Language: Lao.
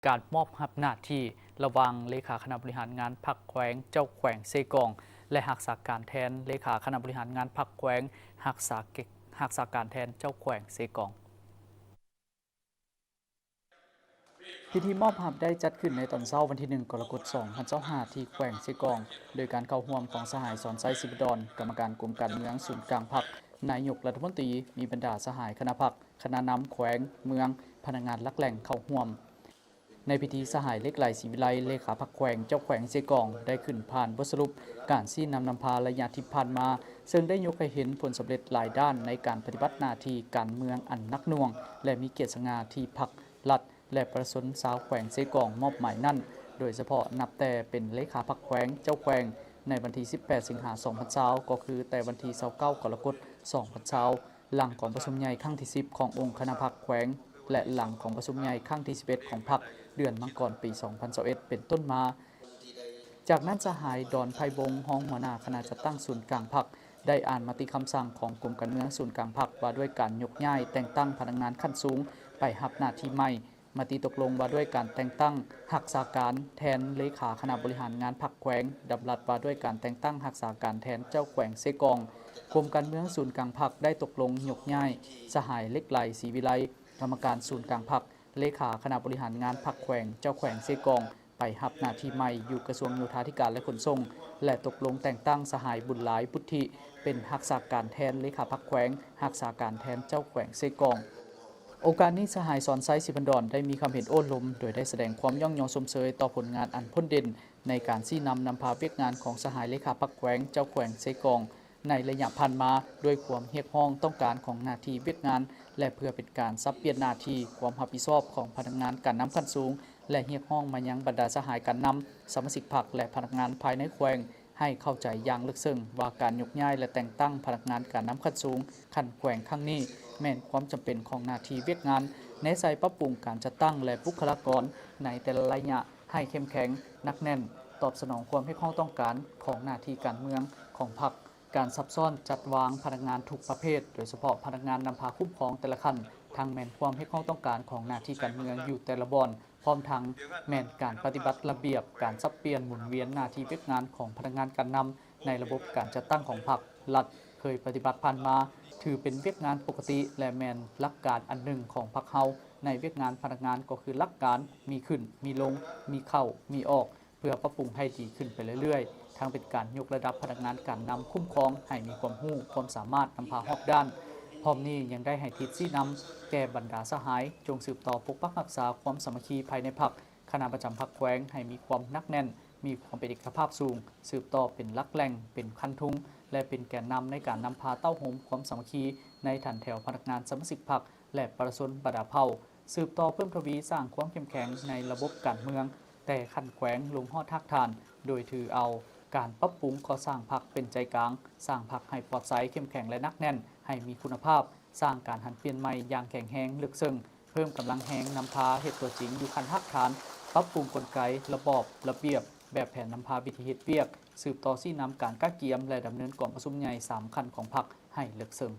ການມອບຮັບໜ້າທີ່ລະຫວ່າງເລຂາຄະນະບໍລິຫານງານພັກແຂວງ ເຈົ້າແຂວງເຊກອງ ແລະ ຮັກສາການແທນເລຂາຄະນະບໍລິຫານງານພັກແຂວງ ຮັກສາ ຮັກສາການແທນເຈົ້າແຂວງເຊກອງ. ພິທີມອບຮັບໄດ້ຈັດຂຶ້ນໃນຕອນເຊົ້າວັນທີໜຶ່ງ ກໍລະກົດ ສອງພັນຊາວຫ້າ ທີ່ແຂວງເຊກອງ ໂດຍການເຂົ້າຮ່ວມຂອງສະຫາຍ ສອນໄຊ ສີພັນດອນ ກຳມະການກົມການເມືອງສູນກາງພັກ, ນາຍົກລັດຖະມົນຕີ, ມີບັນດາສະຫາຍຄະນະພັກ, ຄະນະນຳແຂວງ, ເມືອງ, ພະນັກງານຫຼັກແຫຼ່ງເຂົ້າຮ່ວມ. ໃນພິທີ ສະຫາຍ ເຫຼັກໄຫຼ ສີວິໄລ ເລຂາພັກແຂວງ ເຈົ້າແຂວງເຊກອງ ໄດ້ຂຶ້ນຜ່ານບົດສະຫຼຸບການຊີ້ນຳນຳພາໄລຍະທີ່ຜ່ານມາ, ເຊິ່ງໄດ້ຍົກໃຫ້ເຫັນຜົນສຳເລັດຫຼາຍດ້ານໃນການປະຕິບັດໜ້າທີ່ການເມືອງອັນໜັກໜ່ວງ ແລະ ມີກຽດສະຫງ່າທີ່ພັກ, ລັດ ແລະ ປະຊາຊົນຊາວແຂວງເຊກອງມອບໝາຍນັ້ນ, ໂດຍສະເພາະນັບແຕ່ເປັນເລຂາພັກແຂວງ ເຈົ້າແຂວງ ໃນວັນທີສິບແປດ ສິງຫາ ສອງພັນຊາວ ກໍຄືແຕ່ວັນທີຊາວເກົ້າ ກໍລະກົດ ສອງພັນຊາວ ຫຼັງກອງປະຊຸມໃຫຍ່ຄັ້ງທີສິບ ຂອງອົງຄະນະພັກແຂວງ ແລະ ຫຼັງກອງປະຊຸມໃຫຍ່ຄັ້ງທີສິບເອັດ ຂອງພັກ ເດືອນມັງກອນ ປີສອງພັນຊາວເອັດ ເປັນຕົ້ນມາ. ຈາກນັ້ນ ສະຫາຍ ດອນ ໄພວົງ ຮອງຫົວໜ້າຄະນະຈັດຕັ້ງສູນກາງພັກ ໄດ້ອ່ານມະຕິຄຳສັ່ງຂອງກົມການເມືອງສູນກາງພັກ ວ່າດ້ວຍການຍົກຍ້າຍແຕ່ງຕັ້ງພະນັກງານຂັ້ນສູງໄປຮັບໜ້າທີ່ໃໝ່, ມະຕິຕົກລົງວ່າດ້ວຍການແຕ່ງຕັ້ງຮັກສາການແທນເລຂາຄະນະບໍລິຫານງານພັກແຂວງ, ດຳລັດວ່າດ້ວຍການແຕ່ງຕັ້ງຮັກສາການແທນເຈົ້າແຂວງເຊກອງ. ກົມການເມືອງສູນກາງພັກໄດ້ຕົກລົງຍົກຍ້າຍສະຫາຍ ເຫຼັກໄຫຼ ສີວິໄລ ກຳມະການສູນກາງພັກ, ເລຂາຄະນະບໍລິຫານງານພັກແຂວງ ເຈົ້າແຂວງເຊກອງ ໄປຮັບໜ້າທີ່ໃໝ່ຢູ່ກະຊວງໂຍທາທິການ ແລະ ຂົນສົ່ງ ແລະ ຕົກລົງແຕ່ງຕັ້ງສະຫາຍ ບຸນຫຼາຍ ບຸດທິ ເປັນຮັກສາການແທນເລຂາພັກແຂວງ, ຮັກສາການແທນເຈົ້າແຂວງເຊກອງ. ໂອກາດນີ້ ສະຫາຍ ສອນໄຊ ສີພັນດອນ ໄດ້ມີຄຳເຫັນໂອ້ລົມ ໂດຍໄດ້ສະແດງຄວາມຍ້ອງຍໍຊົມເຊີຍຕໍ່ຜົນງານອັນພົ້ນເດັ່ນໃນການຊີ້ນຳນຳພາວຽກງານຂອງສະຫາຍເລຂາພັກແຂວງ ເຈົ້າແຂວງເຊກອງ ໃນໄລຍະຜ່ານມາ ດ້ວຍຄວາມຮຽກຮ້ອງຕ້ອງການຂອງໜ້າທີ່ວຽກງານ ແລະ ເພື່ອເປັນການສັບປ່ຽນໜ້າທີ່ຄວາມຮັບຜິດຊອບຂອງພະນັກງານການນຳຂັ້ນສູງ ແລະ ຮຽກຮ້ອງມາຍັງບັນດາສະຫາຍການນຳ, ສະມາຊິກພັກ ແລະ ພະນັກງານພາຍໃນແຂວງ ໃຫ້ເຂົ້າໃຈຢ່າງເລິກເຊິ່ງວ່າການຍົກຍ້າຍ ແລະ ແຕ່ງຕັ້ງພະນັກງານການນຳຂັ້ນສູງຂັ້ນແຂວງຄັ້ງນີ້ ແມ່ນຄວາມຈຳເປັນຂອງໜ້າທີ່ວຽກງານ, ແນໃສ່ປັບປຸງການຈັດຕັ້ງ ແລະ ບຸກຄະລາກອນໃນແຕ່ລະໄລຍະໃຫ້ເຂັ້ມແຂງ, ໜັກແໜ້ນ, ຕອບສະໜອງຄວາມຮຽກຮ້ອງຕ້ອງການຂອງໜ້າທີ່ການເມືອງຂອງພັກ. ການຊັບຊ້ອນຈັດວາງພະນັກງານທຸກປະເພດ, ໂດຍສະເພາະພະນັກງານນຳພາຄຸ້ມຄອງແຕ່ລະຂັ້ນ, ທັງແມ່ນຄວາມຮຽກຮ້ອງຕ້ອງການຂອງໜ້າທີ່ການເມືອງຢູ່ແຕ່ລະບ່ອນ, ພ້ອມທັງແມ່ນການປະຕິບັດລະບຽບການສັບປ່ຽນໝູນວຽນໜ້າທີ່ວຽກງານຂອງພະນັກງານການນຳໃນລະບົບການຈັດຕັ້ງຂອງພັກ, ລັດ ເຄີຍປະຕິບັດຜ່ານມາ, ຖືເປັນວຽກງານປົກກະຕິ ແລະ ແມ່ນຫຼັກການອັນໜຶ່ງຂອງພັກເຮົາໃນວຽກງານພະນັກງານ ກໍຄືຫຼັກການມີຂຶ້ນ, ມີລົງ, ມີເຂົ້າ, ມີອອກ, ເພື່ອປັບປຸງໃຫ້ດີຂຶ້ນໄປເລື້ອຍໆ, ທັງເປັນການຍົກລະດັບພະນັກງານການນຳຄຸ້ມຄອງໃຫ້ມີຄວາມຮູ້, ຄວາມສາມາດນຳພາຮອບດ້ານ. ພ້ອມນີ້ຍັງໄດ້ໃຫ້ທິດຊີ້ນຳແກ່ບັນດາສະຫາຍ ຈົ່ງສືບຕໍ່ປົກປັກຮັກສາຄວາມສາມັກຄີພາຍໃນພັກ, ຄະນະປະຈຳພັກແຂວງໃຫ້ມີຄວາມໜັກແໜ້ນ, ມີຄວາມເປັນເອກະພາບສູງ, ສືບຕໍ່ເປັນຫຼັກແຫຼ່ງ, ເປັນຄັນທຸງ ແລະ ເປັນແກນນຳໃນການນຳພາເຕົ້າໂຮມຄວາມສາມັກຄີໃນຖັນແຖວພະນັກງານ, ສະມາຊິກພັກ ແລະ ປະຊາຊົນບັນດາເຜົ່າ. ສືບຕໍ່ເພີ່ມທະວີສ້າງຄວາມເຂັ້ມແຂງໃນລະບົບການເມືອງ ແຕ່ຂັ້ນແຂວງລົງຮອດຮາກຖານ, ໂດຍຖືເອົາການປັບປຸງກໍ່ສ້າງພັກເປັນໃຈກາງ, ສ້າງພັກໃຫ້ປອດໃສ, ເຂັ້ມແຂງ ແລະ ໜັກແໜ້ນ, ໃຫ້ມີຄຸນນະພາບ, ສ້າງການຫັນປ່ຽນໃໝ່ຢ່າງແຂງແຮງເລິກເຊິ່ງ, ເພີ່ມກຳລັງແຮງນຳພາເຮັດຕົວຈິງຢູ່ຂັ້ນຮາກຖານ, ປັບປຸງກົນໄກ, ລະບອບ, ລະບຽບ, ແບບແຜນນຳພາວິທີເຮັດວຽກ, ສືບຕໍ່ຊີ້ນຳການກະກຽມ ແລະ ດຳເນີນກອງປະຊຸມໃຫຍ່ສາມຂັ້ນຂອງພັກໃຫ້ເລິກເຊິ່ງ.